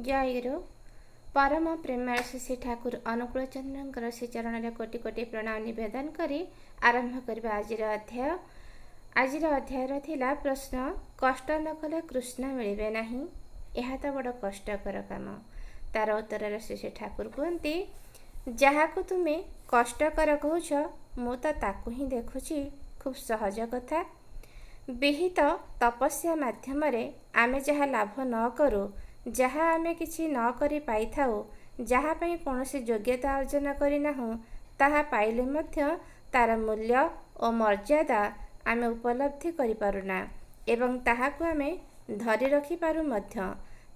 ଜୟଗୁରୁ। ପରମ ପ୍ରେମାଳୁ ଶ୍ରୀ ଶ୍ରୀ ଠାକୁର ଅନୁକୂଳ ଚନ୍ଦ୍ରଙ୍କର ଶ୍ରୀଚରଣରେ କୋଟି କୋଟି ପ୍ରଣାମ ନିବେଦନ କରି ଆରମ୍ଭ କରିବା ଆଜିର ଅଧ୍ୟାୟ। ଆଜିର ଅଧ୍ୟାୟର ଥିଲା ପ୍ରଶ୍ନ, କଷ୍ଟ ନ କଲେ କୃଷ୍ଣ ମିଳିବେ ନାହିଁ, ଏହା ତ ବଡ଼ କଷ୍ଟକର କାମ। ତାର ଉତ୍ତରରେ ଶ୍ରୀ ଶ୍ରୀ ଠାକୁର କୁହନ୍ତି, ଯାହାକୁ ତୁମେ କଷ୍ଟକର କହୁଛ, ମୁଁ ତ ତାକୁ ହିଁ ଦେଖୁଛି ଖୁବ୍ ସହଜ କଥା। ବିହିତ ତପସ୍ୟା ମାଧ୍ୟମରେ ଆମେ ଯାହା ଲାଭ ନ କରୁ, ଯାହା ଆମେ କିଛି ନ କରି ପାଇଥାଉ, ଯାହା ପାଇଁ କୌଣସି ଯୋଗ୍ୟତା ଅର୍ଜନ କରିନାହୁଁ, ତାହା ପାଇଲେ ମଧ୍ୟ ତାର ମୂଲ୍ୟ ଓ ମର୍ଯ୍ୟାଦା ଆମେ ଉପଲବ୍ଧି କରିପାରୁନା ଏବଂ ତାହାକୁ ଆମେ ଧରି ରଖିପାରୁ ମଧ୍ୟ।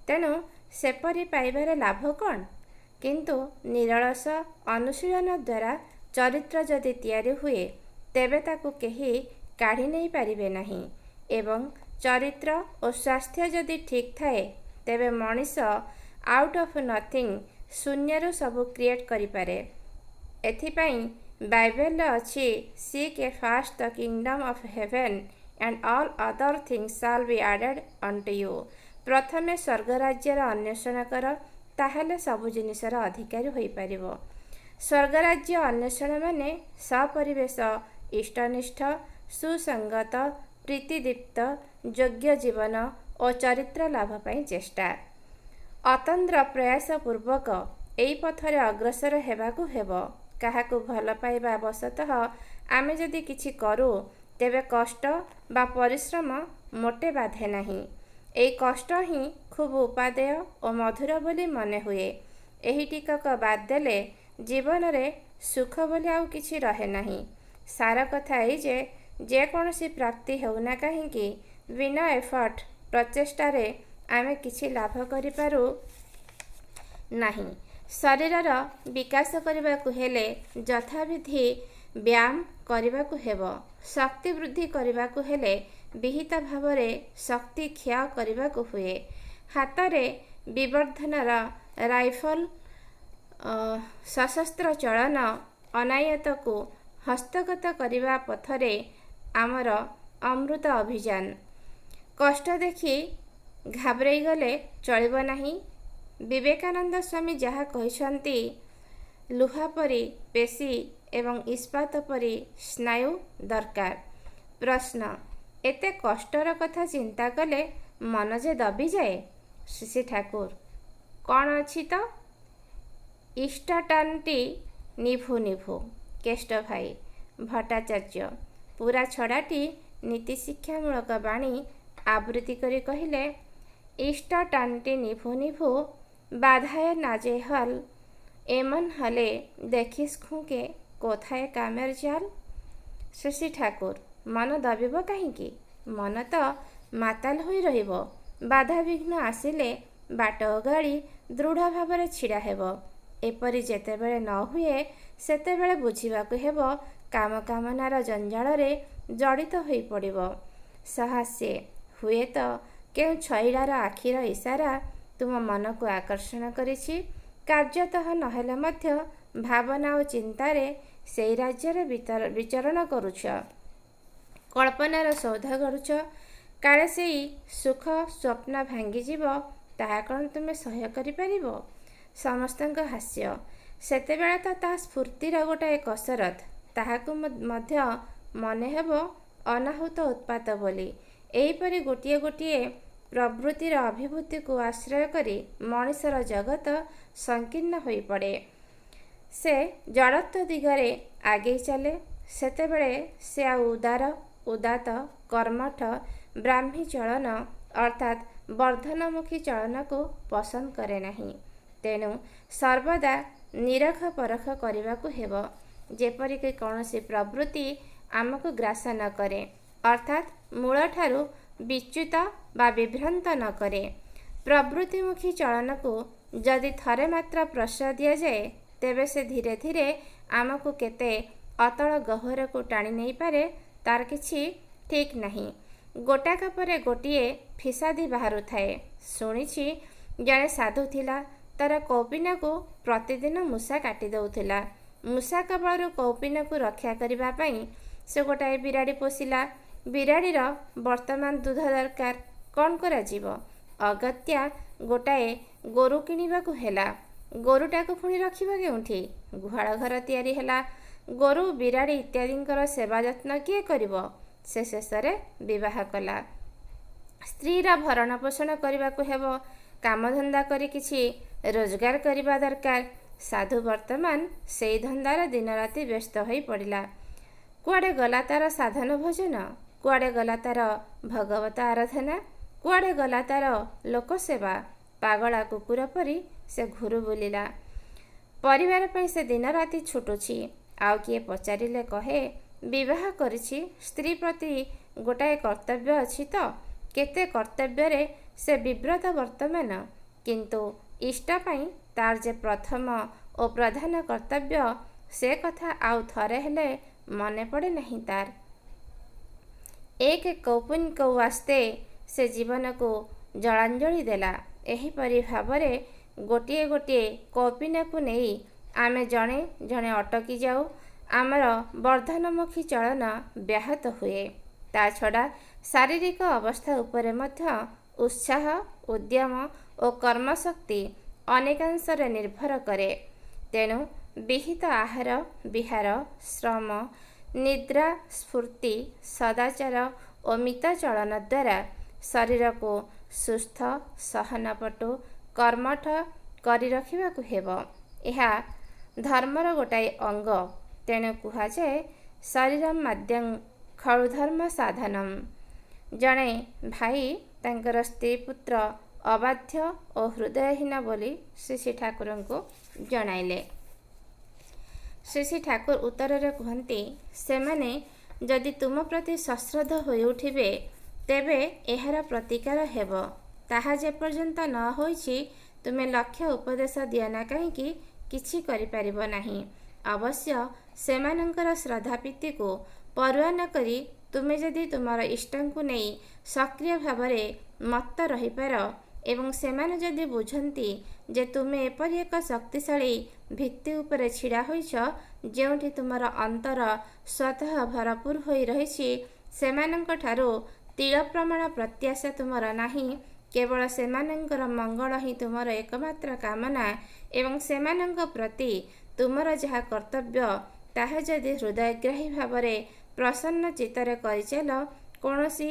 ତେଣୁ ସେପରି ପାଇବାରେ ଲାଭ କ'ଣ? କିନ୍ତୁ ନିରଳସ ଅନୁଶୀଳନ ଦ୍ୱାରା ଚରିତ୍ର ଯଦି ତିଆରି ହୁଏ, ତେବେ ତାକୁ କେହି କାଢ଼ି ନେଇପାରିବେ ନାହିଁ ଏବଂ ଚରିତ୍ର ଓ ସ୍ୱାସ୍ଥ୍ୟ ଯଦି ଠିକ୍ ଥାଏ, ତେବେ ମଣିଷ ଆଉଟ୍ ଅଫ୍ ନଥିଙ୍ଗ, ଶୂନ୍ୟରୁ ସବୁ କ୍ରିଏଟ୍ କରିପାରେ। ଏଥିପାଇଁ ବାଇବେଲରେ ଅଛି, "Seek ye first the kingdom of heaven and all other things shall be added unto you." ପ୍ରଥମେ ସ୍ୱର୍ଗ ରାଜ୍ୟର ଅନ୍ୱେଷଣ କର, ତାହେଲେ ସବୁ ଜିନିଷର ଅଧିକାରୀ ହୋଇପାରିବ। ସ୍ୱର୍ଗ ରାଜ୍ୟ ଅନ୍ୱେଷଣ ମାନେ ସପରିବେଶ ଇଷ୍ଟନିଷ୍ଠ, ସୁସଙ୍ଗତ, ପ୍ରୀତିଦୀପ୍ତ, ଯୋଗ୍ୟ ଜୀବନ ଓ ଚରିତ୍ର ଲାଭ ପାଇଁ ଚେଷ୍ଟା। ଅତନ୍ଦ୍ର ପ୍ରୟାସ ପୂର୍ବକ ଏଇ ପଥରେ ଅଗ୍ରସର ହେବାକୁ ହେବ। କାହାକୁ ଭଲ ପାଇବା ବଶତଃ ଆମେ ଯଦି କିଛି କରୁ, ତେବେ କଷ୍ଟ ବା ପରିଶ୍ରମ ମୋଟେ ବାଧେ ନାହିଁ। ଏଇ କଷ୍ଟ ହିଁ ଖୁବ୍ ଉପାଦେୟ ଓ ମଧୁର ବୋଲି ମନେ ହୁଏ। ଏହି ଟିକକ ବାଦ୍ ଦେଲେ ଜୀବନରେ ସୁଖ ବୋଲି ଆଉ କିଛି ରହେ ନାହିଁ। ସାର କଥା ଏଇ ଯେ, ଯେକୌଣସି ପ୍ରାପ୍ତି ହେଉନା କାହିଁକି, ବିନା ଏଫର୍ଟ, ପ୍ରଚେଷ୍ଟାରେ ଆମେ କିଛି ଲାଭ କରିପାରୁ ନାହିଁ। ଶରୀରର ବିକାଶ କରିବାକୁ ହେଲେ ଯଥାବିଧି ବ୍ୟାୟାମ କରିବାକୁ ହେବ। ଶକ୍ତି ବୃଦ୍ଧି କରିବାକୁ ହେଲେ ବିହିତ ଭାବରେ ଶକ୍ତି କ୍ଷୟ କରିବାକୁ ହୁଏ। ହାତରେ ବିବର୍ଦ୍ଧନର ରାଇଫଲ, ସଶସ୍ତ୍ର ଚଳନ ଅନାୟତ୍ତକୁ ହସ୍ତଗତ କରିବା ପଥରେ ଆମର ଅମୃତ ଅଭିଯାନ। କଷ୍ଟ ଦେଖି ଘାବରେଇ ଗଲେ ଚଳିବ ନାହିଁ। ବିବେକାନନ୍ଦ ସ୍ୱାମୀ ଯାହା କହିଛନ୍ତି, ଲୁହା ପରି ପେଶୀ ଏବଂ ଇସ୍ପାତ ପରି ସ୍ନାୟୁ ଦରକାର। ପ୍ରଶ୍ନ, ଏତେ କଷ୍ଟର କଥା ଚିନ୍ତା କଲେ ମନ ଯେ ଦବିଯାଏ। ଶ୍ରୀ ଶ୍ରୀ ଠାକୁର, କ'ଣ ଅଛି ତ? ଇଷ୍ଟଟାନଟି ନିଭୁ ନିଭୁ। କେଷ୍ଟ ଭାଇ ଭଟ୍ଟାଚାର୍ଯ୍ୟ ପୁରା ଛଡ଼ାଟି ନୀତିଶିକ୍ଷାମୂଳକ ବାଣୀ ଆବୃତ୍ତି କରି କହିଲେ, ଇଷ୍ଟଟାନଟି ନିଭୁ ନିଭୁ বাধায় নাজেহাল, এমন হলে দেখিস খুঁকে কোথায় কামের জাল। ଶ୍ରୀ ଶ୍ରୀ ଠାକୁର, ମନ ଦବିବ କାହିଁକି? ମନ ତ ମାତାଲ ହୋଇ ରହିବ। ବାଧାବିଘ୍ନ ଆସିଲେ ବାଟ ଓଗାଳି ଦୃଢ଼ ଭାବରେ ଛିଡ଼ା ହେବ। ଏପରି ଯେତେବେଳେ ନ ହୁଏ, ସେତେବେଳେ ବୁଝିବାକୁ ହେବ କାମ କାମନାର ଜଞ୍ଜାଳରେ ଜଡ଼ିତ ହୋଇପଡ଼ିବ। ସହାସ୍ୟେ, ହୁଏତ କେଉଁ ଛଇଳାର ଆଖିର ଇସାରା ତୁମ ମନକୁ ଆକର୍ଷଣ କରିଛି। କାର୍ଯ୍ୟତଃ ନହେଲେ ମଧ୍ୟ ଭାବନା ଓ ଚିନ୍ତାରେ ସେଇ ରାଜ୍ୟରେ ବିଚରଣ କରୁଛ। କଳ୍ପନାର ସୌଧ ଗଢ଼ୁଛ। କାଳେ ସେଇ ସୁଖ ସ୍ୱପ୍ନ ଭାଙ୍ଗିଯିବ, ତାହା କ'ଣ ତୁମେ ସହ୍ୟ କରିପାରିବ? ସମସ୍ତଙ୍କ ହାସ୍ୟ। ସେତେବେଳେ ତ ତାହା ସ୍ଫୂର୍ତ୍ତିର ଗୋଟାଏ କସରତ। ତାହାକୁ ମଧ୍ୟ ମନେ ହେବ ଅନାହୁତ ଉତ୍ପାତ ବୋଲି। ଏହିପରି ଗୋଟିଏ ଗୋଟିଏ ପ୍ରବୃତ୍ତିର ଅଭିଭୂତିକୁ ଆଶ୍ରୟ କରି ମଣିଷର ଜଗତ ସଂକୀର୍ଣ୍ଣ ହୋଇପଡ଼େ। ସେ ଜଡ଼ତ୍ୱ ଦିଗରେ ଆଗେଇ ଚାଲେ। ସେତେବେଳେ ସେ ଆଉ ଉଦାର, ଉଦାତ୍ତ, କର୍ମଠ ବ୍ରାହ୍ମୀ ଚଳନ ଅର୍ଥାତ୍ ବର୍ଦ୍ଧନମୁଖୀ ଚଳନକୁ ପସନ୍ଦ କରେ ନାହିଁ। ତେଣୁ ସର୍ବଦା ନିରଖ ପରଖ କରିବାକୁ ହେବ, ଯେପରିକି କୌଣସି ପ୍ରବୃତ୍ତି ଆମକୁ ଗ୍ରାସ ନ କରେ, ଅର୍ଥାତ୍ ମୂଳଠାରୁ ବିଚ୍ୟୁତ ବା ବିଭ୍ରାନ୍ତ ନ କରେ। ପ୍ରବୃତ୍ତିମୁଖୀ ଚଳନକୁ ଯଦି ଥରେ ମାତ୍ର ପ୍ରଶ୍ରୟ ଦିଆଯାଏ, ତେବେ ସେ ଧୀରେ ଧୀରେ ଆମକୁ କେତେ ଅତଳ ଗହ୍ୱରକୁ ଟାଣି ନେଇପାରେ, ତାର କିଛି ଠିକ୍ ନାହିଁ। ଗୋଟାକ ପରେ ଗୋଟିଏ ଫିସାଦି ବାହାରୁଥାଏ। ଶୁଣିଛି, ଜଣେ ସାଧୁ ଥିଲା। ତାର କୌପୀନକୁ ପ୍ରତିଦିନ ମୂଷା କାଟି ଦେଉଥିଲା। ମୂଷା କବଳରୁ କୌପୀନକୁ ରକ୍ଷା କରିବା ପାଇଁ ସେ ଗୋଟାଏ ବିରାଡ଼ି ପୋଷିଲା। ବିରାଡ଼ିର ବର୍ତ୍ତମାନ ଦୁଧ ଦରକାର। କ'ଣ କରାଯିବ? ଅଗତ୍ୟା ଗୋଟାଏ ଗୋରୁ କିଣିବାକୁ ହେଲା। ଗୋରୁଟାକୁ ପୁଣି ରଖିବ କେଉଁଠି? ଗୁହାଳ ଘର ତିଆରି ହେଲା। ଗୋରୁ, ବିରାଡ଼ି ଇତ୍ୟାଦିଙ୍କର ସେବା ଯତ୍ନ କିଏ କରିବ? ସେ ଶେଷରେ ବିବାହ କଲା। ସ୍ତ୍ରୀର ଭରଣ ପୋଷଣ କରିବାକୁ ହେବ। କାମଧନ୍ଦା କରି କିଛି ରୋଜଗାର କରିବା ଦରକାର। ସାଧୁ ବର୍ତ୍ତମାନ ସେଇ ଧନ୍ଦାରେ ଦିନରାତି ବ୍ୟସ୍ତ ହୋଇ ପଡ଼ିଲା। କୁଆଡ଼େ ଗଲା ତାର ସାଧନ ଭୋଜନ? କୁଆଡ଼େ ଗଲା ତାର ଭଗବତ ଆରାଧନା? କୁଆଡ଼େ ଗଲା ତାର ଲୋକସେବା? ପାଗଳା କୁକୁର ପରି ସେ ଘୁରୁ ବୁଲିଲା। ପରିବାର ପାଇଁ ସେ ଦିନରାତି ଛୁଟୁଛି। ଆଉ କିଏ ପଚାରିଲେ କହେ, ବିବାହ କରିଛି, ସ୍ତ୍ରୀ ପ୍ରତି ଗୋଟାଏ କର୍ତ୍ତବ୍ୟ ଅଛି ତ। କେତେ କର୍ତ୍ତବ୍ୟରେ ସେ ବିବ୍ରତ ବର୍ତ୍ତମାନ। କିନ୍ତୁ ଇଷ୍ଟ ପାଇଁ ତାର ଯେ ପ୍ରଥମ ଓ ପ୍ରଧାନ କର୍ତ୍ତବ୍ୟ, ସେ କଥା ଆଉ ଥରେ ହେଲେ ମନେ ପଡ଼େ ନାହିଁ ତାର। ଏକ କୌପିନ ଆସ୍ତେ ସେ ଜୀବନକୁ ଜଳାଞ୍ଜଳି ଦେଲା। ଏହିପରି ଭାବରେ ଗୋଟିଏ ଗୋଟିଏ କୌପୀନକୁ ନେଇ ଆମେ ଜଣେ ଜଣେ ଅଟକି ଯାଉ। ଆମର ବର୍ଦ୍ଧନମୁଖୀ ଚଳନ ବ୍ୟାହତ ହୁଏ। ତା ଛଡ଼ା ଶାରୀରିକ ଅବସ୍ଥା ଉପରେ ମଧ୍ୟ ଉତ୍ସାହ, ଉଦ୍ୟମ ଓ କର୍ମଶକ୍ତି ଅନେକାଂଶରେ ନିର୍ଭର କରେ। ତେଣୁ ବିହିତ ଆହାର, ବିହାର, ଶ୍ରମ, ନିଦ୍ରା, ସ୍ଫୂର୍ତ୍ତି, ସଦାଚାର ଓ ମିତଚଳନ ଦ୍ୱାରା ଶରୀରକୁ ସୁସ୍ଥ, ସହନପଟୁ, କର୍ମଠ କରି ରଖିବାକୁ ହେବ। ଏହା ଧର୍ମର ଗୋଟାଏ ଅଙ୍ଗ। ତେଣୁ କୁହାଯାଏ, ଶରୀରମ୍ ମାଦ୍ୟଂ ଖଳୁ ଧର୍ମ ସାଧନମ୍। ଜଣେ ଭାଇ ତାଙ୍କର ସ୍ତ୍ରୀ ପୁତ୍ର ଅବାଧ୍ୟ ଓ ହୃଦୟହୀନ ବୋଲି ଶ୍ରୀ ଶ୍ରୀ ଠାକୁରଙ୍କୁ ଜଣାଇଲେ। ଶ୍ରୀ ଶ୍ରୀ ଠାକୁର ଉତ୍ତରରେ କୁହନ୍ତି, ସେମାନେ ଯଦି ତୁମ ପ୍ରତି ସଶ୍ରଦ୍ଧ ହୋଇଉଠିବେ, ତେବେ ଏହାର ପ୍ରତିକାର ହେବ। ତାହା ଯେପର୍ଯ୍ୟନ୍ତ ନ ହୋଇଛି, ତୁମେ ଲକ୍ଷ ଉପଦେଶ ଦିଅ ନା କାହିଁକି, କିଛି କରିପାରିବ ନାହିଁ। ଅବଶ୍ୟ ସେମାନଙ୍କର ଶ୍ରଦ୍ଧାପ୍ରୀତିକୁ ପରୁଆ ନ କରି ତୁମେ ଯଦି ତୁମର ଇଷ୍ଟଙ୍କୁ ନେଇ ସକ୍ରିୟ ଭାବରେ ମତ୍ତ ରହିପାର ଏବଂ ସେମାନେ ଯଦି ବୁଝନ୍ତି ଯେ ତୁମେ ଏପରି ଏକ ଶକ୍ତିଶାଳୀ ଭିତ୍ତି ଉପରେ ଛିଡ଼ା ହୋଇଛ, ଯେଉଁଠି ତୁମର ଅନ୍ତର ସ୍ୱତଃ ଭରପୁର ହୋଇ ରହିଛି, ସେମାନଙ୍କଠାରୁ ତିଳପ୍ରମାଣ ପ୍ରତ୍ୟାଶା ତୁମର ନାହିଁ, କେବଳ ସେମାନଙ୍କର ମଙ୍ଗଳ ହିଁ ତୁମର ଏକମାତ୍ର କାମନା ଏବଂ ସେମାନଙ୍କ ପ୍ରତି ତୁମର ଯାହା କର୍ତ୍ତବ୍ୟ ତାହା ଯଦି ହୃଦୟଗ୍ରାହୀ ଭାବରେ ପ୍ରସନ୍ନ ଚିତ୍ତରେ କରିଚାଲ, କୌଣସି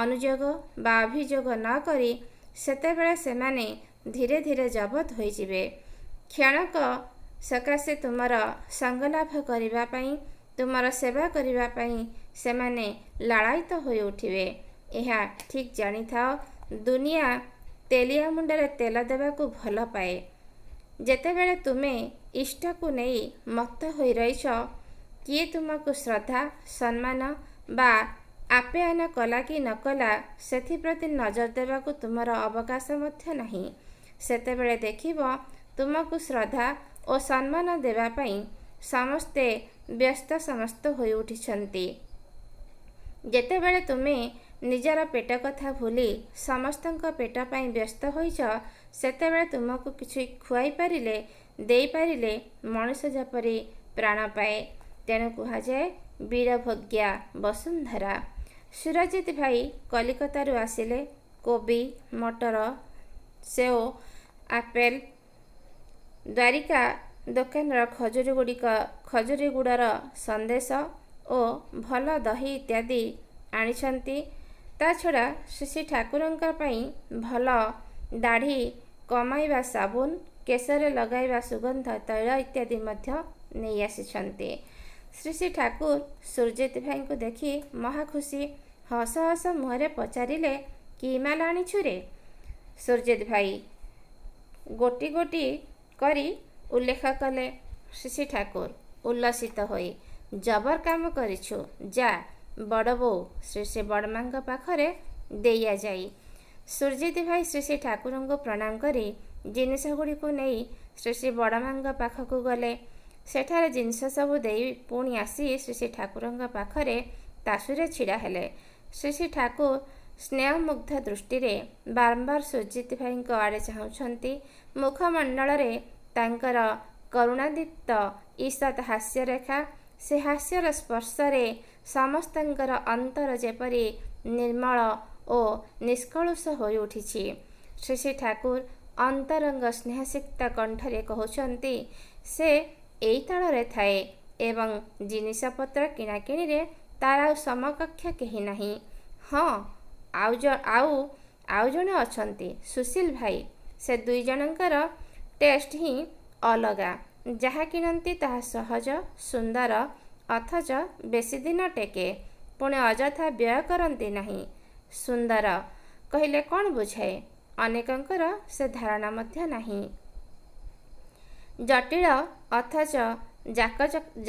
ଅନୁଯୋଗ ବା ଅଭିଯୋଗ ନ କରି, ସେତେବେଳେ ସେମାନେ ଧୀରେ ଧୀରେ ଜବତ ହୋଇଯିବେ। କ୍ଷଣକ ସକାଶେ ତୁମର ସଙ୍ଗଲାଭ କରିବା ପାଇଁ, ତୁମର ସେବା କରିବା ପାଇଁ ସେମାନେ ଲାଳାୟିତ ହୋଇ ଉଠିବେ। ଏହା ଠିକ୍ ଜାଣିଥାଅ, ଦୁନିଆ ତେଲିଆ ମୁଣ୍ଡରେ ତେଲ ଦେବାକୁ ଭଲ ପାଏ। ଯେତେବେଳେ ତୁମେ ଇଷ୍ଟକୁ ନେଇ ମତ୍ତ ହୋଇ ରହିଛ, କିଏ ତୁମକୁ ଶ୍ରଦ୍ଧା, ସମ୍ମାନ ବା ଆପ୍ୟାୟନ କଲା କି ନ କଲା, ସେଥିପ୍ରତି ନଜର ଦେବାକୁ ତୁମର ଅବକାଶ ମଧ୍ୟ ନାହିଁ। ସେତେବେଳେ ଦେଖିବ, ତୁମକୁ ଶ୍ରଦ୍ଧା ଓ ସମ୍ମାନ ଦେବା ପାଇଁ ସମସ୍ତେ ବ୍ୟସ୍ତ ସମସ୍ତ ହୋଇ ଉଠିଛନ୍ତି। ଯେତେବେଳେ ତୁମେ ନିଜର ପେଟ କଥା ଭୁଲି ସମସ୍ତଙ୍କ ପେଟ ପାଇଁ ବ୍ୟସ୍ତ ହୋଇଛ, ସେତେବେଳେ ତୁମକୁ କିଛି ଖୁଆଇ ପାରିଲେ, ଦେଇପାରିଲେ ମଣିଷ ଯେପରି ପ୍ରାଣ ପାଏ। ତେଣୁ କୁହାଯାଏ, ବୀରଭୋଗ୍ୟା ବସୁନ୍ଧରା। ସୁରଜିତ ଭାଇ କଲିକତାରୁ ଆସିଲେ। କୋବି, ମଟର, ସେଓ, ଆପେଲ, ଦ୍ୱାରିକା ଦୋକାନର ଖଜୁରୀ ଗୁଡ଼ର ସନ୍ଦେଶ ଓ ଭଲ ଦହି ଇତ୍ୟାଦି ଆଣିଛନ୍ତି। ତା ଛଡ଼ା ଶ୍ରୀ ଶ୍ରୀ ଠାକୁରଙ୍କ ପାଇଁ ଭଲ ଦାଢ଼ି କମାଇବା ସାବୁନ, କେଶରେ ଲଗାଇବା ସୁଗନ୍ଧ ତୈଳ ଇତ୍ୟାଦି ମଧ୍ୟ ନେଇ ଆସିଛନ୍ତି। ଶ୍ରୀ ଶ୍ରୀ ଠାକୁର ସୁରଜିତ ଭାଇଙ୍କୁ ଦେଖି ମହା ଖୁସି। ହସ ହସ ମୁହଁରେ ପଚାରିଲେ, କି ମାଲ ଆଣିଛୁ ରେ? ସୁରଜିତ ଭାଇ ଗୋଟି ଗୋଟି କରି ଉଲ୍ଲେଖ କଲେ। ଶ୍ରୀ ଶ୍ରୀ ଠାକୁର ଉଲ୍ଲସିତ ହୋଇ, ଜବର କାମ କରିଛୁ, ଯା, ବଡ଼ ବୋଉ ଶ୍ରୀ ଶ୍ରୀ ବଡ଼ମାଙ୍କ ପାଖରେ ଦେଇଆ ଯାଇ। ସୁରଜିତ ଭାଇ ଶ୍ରୀ ଶ୍ରୀ ଠାକୁରଙ୍କୁ ପ୍ରଣାମ କରି ଜିନିଷଗୁଡ଼ିକୁ ନେଇ ଶ୍ରୀ ଶ୍ରୀ ବଡ଼ମାଙ୍କ ପାଖକୁ ଗଲେ। ସେଠାରେ ଜିନିଷ ସବୁ ଦେଇ ପୁଣି ଆସି ଶ୍ରୀ ଶ୍ରୀ ଠାକୁରଙ୍କ ପାଖରେ ତାସୁରେ ଛିଡ଼ା ହେଲେ। ଶ୍ରୀ ଶ୍ରୀ ଠାକୁର ସ୍ନେହମୁଗ୍ଧ ଦୃଷ୍ଟିରେ ବାରମ୍ବାର ସୁରଜିତ ଭାଇଙ୍କ ଆଡ଼େ ଚାହୁଁଛନ୍ତି। ମୁଖମଣ୍ଡଳରେ ତାଙ୍କର କରୁଣାଦୀପ୍ତ ଈଷତ୍ ହାସ୍ୟରେଖା। ସେ ହାସ୍ୟର ସ୍ପର୍ଶରେ ସମସ୍ତଙ୍କର ଅନ୍ତର ଯେପରି ନିର୍ମଳ ଓ ନିଷ୍କଳୁଷ ହୋଇଉଠିଛି। ଶ୍ରୀ ଶ୍ରୀ ଠାକୁର ଅନ୍ତରଙ୍ଗ ସ୍ନେହସିକ୍ତ କଣ୍ଠରେ କହୁଛନ୍ତି, ସେ ଏଇ ତାଳରେ ଥାଏ ଏବଂ ଜିନିଷପତ୍ର କିଣାକିଣିରେ ତାର ଆଉ ସମକକ୍ଷ କେହି ନାହିଁ। ହଁ, ଆଉ ଆଉ ଆଉ ଜଣେ ଅଛନ୍ତି, ସୁଶୀଲ ଭାଇ। ସେ ଦୁଇ ଜଣଙ୍କର ଟେଷ୍ଟ ହିଁ ଅଲଗା। ଯାହା କିଣନ୍ତି ତାହା ସହଜ, ସୁନ୍ଦର, ଅଥଚ ବେଶୀ ଦିନ ଟେକେ। ପୁଣି ଅଯଥା ବ୍ୟୟ କରନ୍ତି ନାହିଁ। ସୁନ୍ଦର କହିଲେ କ'ଣ ବୁଝାଏ, ଅନେକଙ୍କର ସେ ଧାରଣା ମଧ୍ୟ ନାହିଁ। ଜଟିଳ ଅଥଚ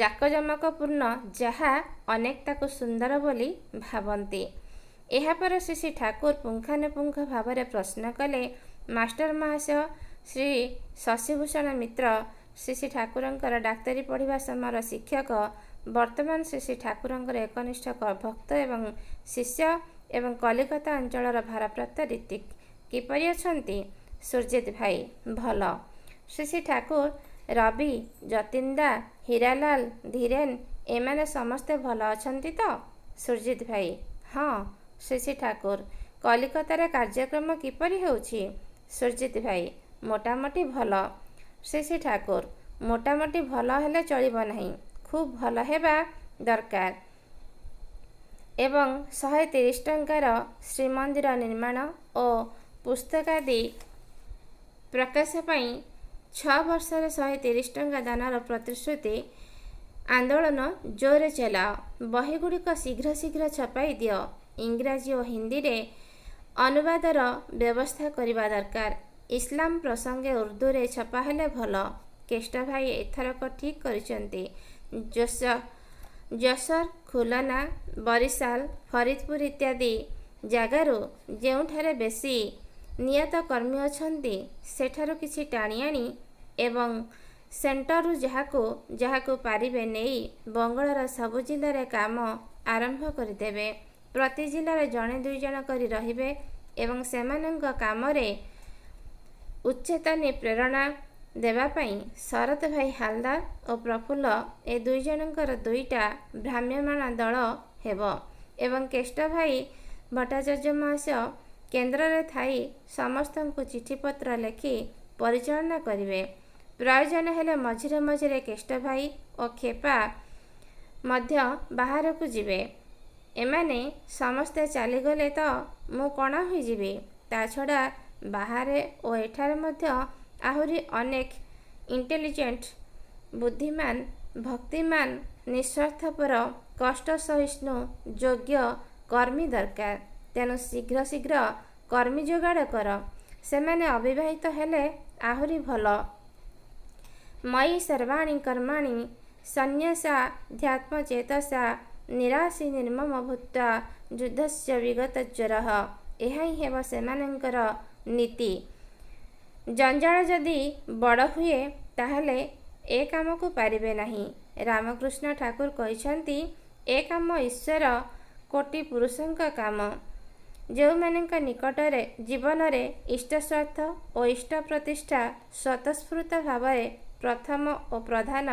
ଜାକଜମକପୂର୍ଣ୍ଣ ଯାହା, ଅନେକ ତାକୁ ସୁନ୍ଦର ବୋଲି ଭାବନ୍ତି। ଏହାପରେ ଶ୍ରୀ ଶ୍ରୀ ଠାକୁର ପୁଙ୍ଖାନୁପୁଙ୍ଖ ଭାବରେ ପ୍ରଶ୍ନ କଲେ, ମାଷ୍ଟର ମହାଶୟ ଶ୍ରୀ ଶଶିଭୂଷଣ ମିତ୍ର, ଶ୍ରୀ ଶ୍ରୀ ଠାକୁରଙ୍କର ଡାକ୍ତରୀ ପଢ଼ିବା ସମୟର ଶିକ୍ଷକ, ବର୍ତ୍ତମାନ ଶ୍ରୀ ଶ୍ରୀ ଠାକୁରଙ୍କର ଏକନିଷ୍ଠ ଭକ୍ତ ଏବଂ ଶିଷ୍ୟ ଏବଂ କଲିକତା ଅଞ୍ଚଳର ଭାରପ୍ରାପ୍ତ ଋତ୍ୱିକ୍, କିପରି ଅଛନ୍ତି? ସୁରଜିତ ଭାଇ, ଭଲ। ଶ୍ରୀ ଶ୍ରୀ ଠାକୁର, ରବି, ଯତୀନ୍ଦା, ହୀରାଲାଲ, ଧୀରେନ ଏମାନେ ସମସ୍ତେ ଭଲ ଅଛନ୍ତି ତ? ସୁରଜିତ ଭାଇ, ହଁ। ଶ୍ରୀ ଶ୍ରୀ ଠାକୁର, କଲିକତାରେ କାର୍ଯ୍ୟକ୍ରମ କିପରି ହେଉଛି? ସୁରଜିତ ଭାଇ, ମୋଟାମୋଟି ଭଲ। ଶ୍ରୀ ଶ୍ରୀ ଠାକୁର, ମୋଟାମୋଟି ଭଲ ହେଲେ ଚଳିବ ନାହିଁ, ଖୁବ୍ ଭଲ ହେବା ଦରକାର। ଏବଂ 130 ଟଙ୍କାର ଶ୍ରୀମନ୍ଦିର ନିର୍ମାଣ ଓ ପୁସ୍ତକାଦି ପ୍ରକାଶ ପାଇଁ 6 ବର୍ଷରେ 130 ଟଙ୍କା ଦାନର ପ୍ରତିଶ୍ରୁତି ଆନ୍ଦୋଳନ ଜୋରରେ ଚଲାଅ। ବହିଗୁଡ଼ିକ ଶୀଘ୍ର ଶୀଘ୍ର ଛପାଇ ଦିଅ। ଇଂରାଜୀ ଓ ହିନ୍ଦୀରେ ଅନୁବାଦର ବ୍ୟବସ୍ଥା କରିବା ଦରକାର। ଇସଲାମ ପ୍ରସଙ୍ଗେ ଉର୍ଦ୍ଦୁରେ ଛପା ହେଲେ ଭଲ। କେଷ୍ଟ ଭାଇ ଏଥରକ ଠିକ୍ କରିଛନ୍ତି। ଯଶୋର, ଖୁଲନା, ବରିଶାଲ, ଫରିଦପୁର ଇତ୍ୟାଦି ଜାଗାରୁ ଯେଉଁଠାରେ ବେଶୀ ନିୟତ କର୍ମୀ ଅଛନ୍ତି, ସେଠାରୁ କିଛି ଟାଣି ଆଣି ଏବଂ ସେଣ୍ଟରରୁ ଯାହାକୁ ଯାହାକୁ ପାରିବେ ନେଇ ବଙ୍ଗଳାର ସବୁ ଜିଲ୍ଲାରେ କାମ ଆରମ୍ଭ କରିଦେବେ। ପ୍ରତି ଜିଲ୍ଲାରେ ଜଣେ ଦୁଇ ଜଣ କରି ରହିବେ ଏବଂ ସେମାନଙ୍କ କାମରେ ଉଚେତନୀ ପ୍ରେରଣା ଦେବା ପାଇଁ ଶରତ ଭାଇ ହାଲଦାର ଓ ପ୍ରଫୁଲ୍ଲ ଏ ଦୁଇ ଜଣଙ୍କର ଦୁଇଟା ଭ୍ରାମ୍ୟମାଣ ଦଳ ହେବ ଏବଂ କେଷ୍ଟ ଭାଇ ଭଟ୍ଟାଚାର୍ଯ୍ୟ ମହାଶୟ କେନ୍ଦ୍ରରେ ଥାଇ ସମସ୍ତଙ୍କୁ ଚିଠିପତ୍ର ଲେଖି ପରିଚାଳନା କରିବେ। ପ୍ରୟୋଜନ ହେଲେ ମଝିରେ ମଝିରେ କେଷ୍ଟ ଭାଇ ଓ ଖେପା ମଧ୍ୟ ବାହାରକୁ ଯିବେ। ଏମାନେ ସମସ୍ତେ ଚାଲିଗଲେ ତ ମୁଁ କଣା ହୋଇଯିବି। ତା ଛଡ଼ା ବାହାରେ ଓ ଏଠାରେ ମଧ୍ୟ ଆହୁରି ଅନେକ ଇଣ୍ଟେଲିଜେଣ୍ଟ, ବୁଦ୍ଧିମାନ, ଭକ୍ତିମାନ, ନିଃସ୍ୱାର୍ଥପର, କଷ୍ଟସହିଷ୍ଣୁ, ଯୋଗ୍ୟ କର୍ମୀ ଦରକାର। ତେଣୁ ଶୀଘ୍ର ଶୀଘ୍ର କର୍ମୀ ଯୋଗାଡ଼ କର। ସେମାନେ ଅବିବାହିତ ହେଲେ ଆହୁରି ଭଲ। ମୟି ସର୍ବାଣି କର୍ମାଣି ସନ୍ନ୍ୟାସାଧ୍ୟାତ୍ମଚେତସା ନିରାଶୀ ନିର୍ମମ ଭୂତ୍ୱା ଯୁଦ୍ଧସ୍ୟ ବିଗତ ଜ୍ୱରଃ। ଏହା ହିଁ ହେବ ସେମାନଙ୍କର ନୀତି। ଜଞ୍ଜାଳ ଯଦି ବଡ଼ ହୁଏ, ତାହେଲେ ଏ କାମକୁ ପାରିବେ ନାହିଁ। ରାମକୃଷ୍ଣ ଠାକୁର କହିଛନ୍ତି, ଏ କାମ ଈଶ୍ୱର କୋଟି ପୁରୁଷଙ୍କ କାମ। ଯେଉଁମାନଙ୍କ ନିକଟରେ ଜୀବନରେ ଇଷ୍ଟସ୍ୱାର୍ଥ ଓ ଇଷ୍ଟ ପ୍ରତିଷ୍ଠା ସ୍ୱତଃସ୍ଫୂର୍ତ୍ତ ଭାବରେ ପ୍ରଥମ ଓ ପ୍ରଧାନ,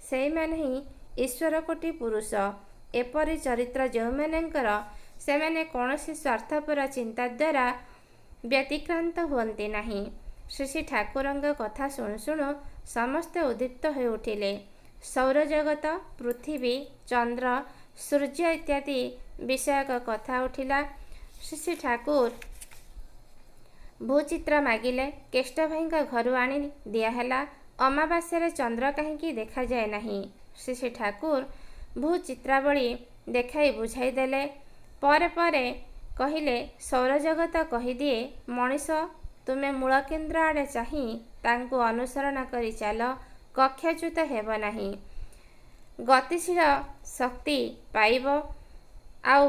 ସେଇମାନେ ହିଁ ଈଶ୍ୱର କୋଟି ପୁରୁଷ। ଏପରି ଚରିତ୍ର ଯେଉଁମାନଙ୍କର, ସେମାନେ କୌଣସି ସ୍ୱାର୍ଥପର ଚିନ୍ତା ଦ୍ୱାରା ବ୍ୟତିକ୍ରାନ୍ତ ହୁଅନ୍ତି ନାହିଁ। ଶ୍ରୀ ଶ୍ରୀ ଠାକୁରଙ୍କ କଥା ଶୁଣୁ ଶୁଣୁ ସମସ୍ତେ ଉଦ୍ଦୀପ୍ତ ହୋଇଉଠିଲେ। ସୌରଜଗତ, ପୃଥିବୀ, ଚନ୍ଦ୍ର, ସୂର୍ଯ୍ୟ ଇତ୍ୟାଦି ବିଷୟକ କଥା ଉଠିଲା। ଶ୍ରୀ ଶ୍ରୀ ଠାକୁର ଭୂଚିତ୍ର ମାଗିଲେ। କେଷ୍ଟ ଭାଇଙ୍କ ଘରୁ ଆଣି ଦିଆହେଲା। ଅମାବାସ୍ୟାରେ ଚନ୍ଦ୍ର କାହିଁକି ଦେଖାଯାଏ ନାହିଁ, ଶ୍ରୀ ଶ୍ରୀ ଠାକୁର ଭୂଚିତ୍ରାବଳୀ ଦେଖାଇ ବୁଝାଇଦେଲେ। ପରେ ପରେ କହିଲେ, ସୌରଜଗତ କହିଦିଏ, ମଣିଷ ତୁମେ ମୂଳକେନ୍ଦ୍ର ଆଡ଼େ ଚାହିଁ ତାଙ୍କୁ ଅନୁସରଣ କରି ଚାଲ, କକ୍ଷଚ୍ୟୁତ ହେବ ନାହିଁ, ଗତିଶୀଳ ଶକ୍ତି ପାଇବ। ଆଉ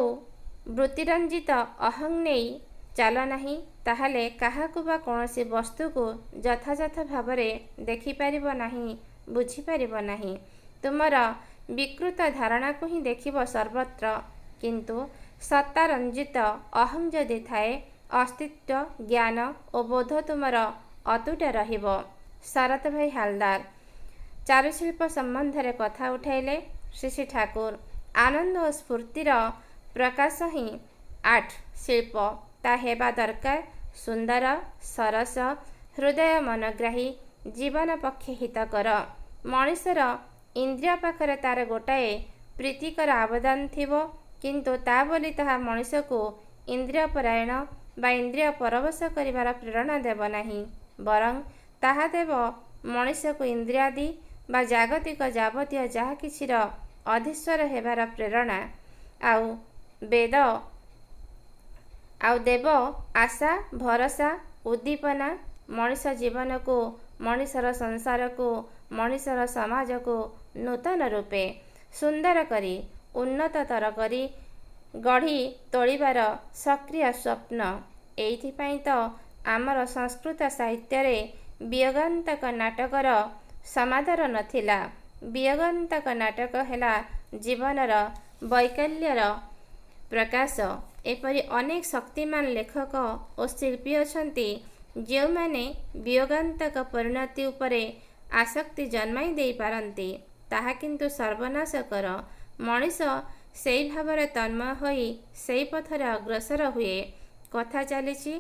ବୃତ୍ତିରଞ୍ଜିତ ଅହଂ ନେଇ ଚାଲ ନାହିଁ, ତାହେଲେ କାହାକୁ ବା କୌଣସି ବସ୍ତୁକୁ ଯଥାଯଥ ଭାବରେ ଦେଖିପାରିବ ନାହିଁ, ବୁଝିପାରିବ ନାହିଁ। ତୁମର ବିକୃତ ଧାରଣାକୁ ହିଁ ଦେଖିବ ସର୍ବତ୍ର। କିନ୍ତୁ ସତ୍ତାରଞ୍ଜିତ ଅହଂ ଯଦି ଥାଏ, ଅସ୍ତିତ୍ୱ, ଜ୍ଞାନ ଓ ବୋଧ ତୁମର ଅତୁଟ ରହିବ। ଶରତ ଭାଇ ହାଲଦାର ଚାରୁଶିଳ୍ପ ସମ୍ବନ୍ଧରେ କଥା ଉଠାଇଲେ। ଶ୍ରୀ ଶ୍ରୀ ଠାକୁର, ଆନନ୍ଦ ଓ ସ୍ଫୂର୍ତ୍ତିର ପ୍ରକାଶ ହିଁ ଆର୍ଟ, ଶିଳ୍ପ। ତା ହେବା ଦରକାର ସୁନ୍ଦର, ସରସ, ହୃଦୟ ମନଗ୍ରାହୀ, ଜୀବନ ପକ୍ଷେ ହିତକର। ମଣିଷର ଇନ୍ଦ୍ରିୟ ପାଖରେ ତାର ଗୋଟାଏ ପ୍ରୀତିକର ଆବଦାନ ଥିବ, କିନ୍ତୁ ତା ବୋଲି ତାହା ମଣିଷକୁ ଇନ୍ଦ୍ରିୟ ପରାୟଣ ବା ଇନ୍ଦ୍ରିୟ ପରବଶ କରିବାର ପ୍ରେରଣା ଦେବ ନାହିଁ। ବରଂ ତାହା ଦେବ ମଣିଷକୁ ଇନ୍ଦ୍ରିୟାଦି ବା ଜାଗତିକ ଯାବତୀୟ ଯାହା କିଛିର ଅଧୀଶ୍ୱର ହେବାର ପ୍ରେରଣା, ଆଉ ବେଦ ଆଉ ଦେବ ଆଶା, ଭରସା, ଉଦ୍ଦୀପନା। ମଣିଷ ଜୀବନକୁ, ମଣିଷର ସଂସାରକୁ, ମଣିଷର ସମାଜକୁ ନୂତନ ରୂପେ ସୁନ୍ଦର କରି, ଉନ୍ନତତର କରି ଗଢ଼ି ତୋଳିବାର ସକ୍ରିୟ ସ୍ୱପ୍ନ। ଏଇଥିପାଇଁ ତ ଆମର ସଂସ୍କୃତ ସାହିତ୍ୟରେ ବିୟୋଗାନ୍ତକ ନାଟକର ସମାଦର ନଥିଲା। ବିୟୋଗାନ୍ତକ ନାଟକ ହେଲା ଜୀବନର ବୈକଲ୍ୟର ପ୍ରକାଶ। ଏପରି ଅନେକ ଶକ୍ତିମାନ ଲେଖକ ଓ ଶିଳ୍ପୀ ଅଛନ୍ତି, ଯେଉଁମାନେ ବିୟୋଗାନ୍ତକ ପରିଣତି ଉପରେ ଆସକ୍ତି ଜନ୍ମାଇ ଦେଇପାରନ୍ତି। ତାହା କିନ୍ତୁ ସର୍ବନାଶକର। ମଣିଷ ସେଇ ଭାବରେ ତନ୍ମୟ ହୋଇ ସେଇ ପଥରେ ଅଗ୍ରସର ହୁଏ। କଥା ଚାଲିଛି,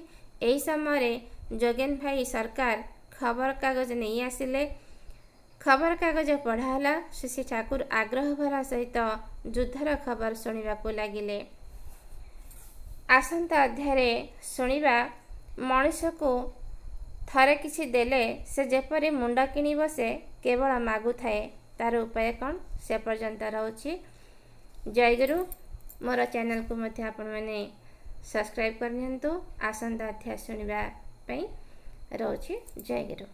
ଏହି ସମୟରେ ଯୋଗେନ ଭାଇ ସରକାର ଖବରକାଗଜ ନେଇ ଆସିଲେ। ଖବରକାଗଜ ପଢ଼ା ହେଲା। ଶ୍ରୀ ଶ୍ରୀ ଠାକୁର ଆଗ୍ରହ ଭରା ସହିତ ଯୁଦ୍ଧର ଖବର ଶୁଣିବାକୁ ଲାଗିଲେ। ଆସନ୍ତା ଅଧ୍ୟାୟରେ ଶୁଣିବା, ମଣିଷକୁ ଥରେ କିଛି ଦେଲେ ସେ ଯେପରି ମୁଣ୍ଡ କିଣି ବସେ, କେବଳ ମାଗୁଥାଏ, ତାର ଉପାୟ କ'ଣ? ସେ ପର୍ଯ୍ୟନ୍ତ ରହୁଛି। ଜୟଗୁରୁ। ମୋର ଚ୍ୟାନେଲକୁ ମଧ୍ୟ ଆପଣମାନେ ସବସ୍କ୍ରାଇବ୍ କରିନିଅନ୍ତୁ ଆସନ୍ତା ଅଧ୍ୟାୟ ଶୁଣିବା ପାଇଁ। ରହୁଛି, ଜୟଗୁରୁ।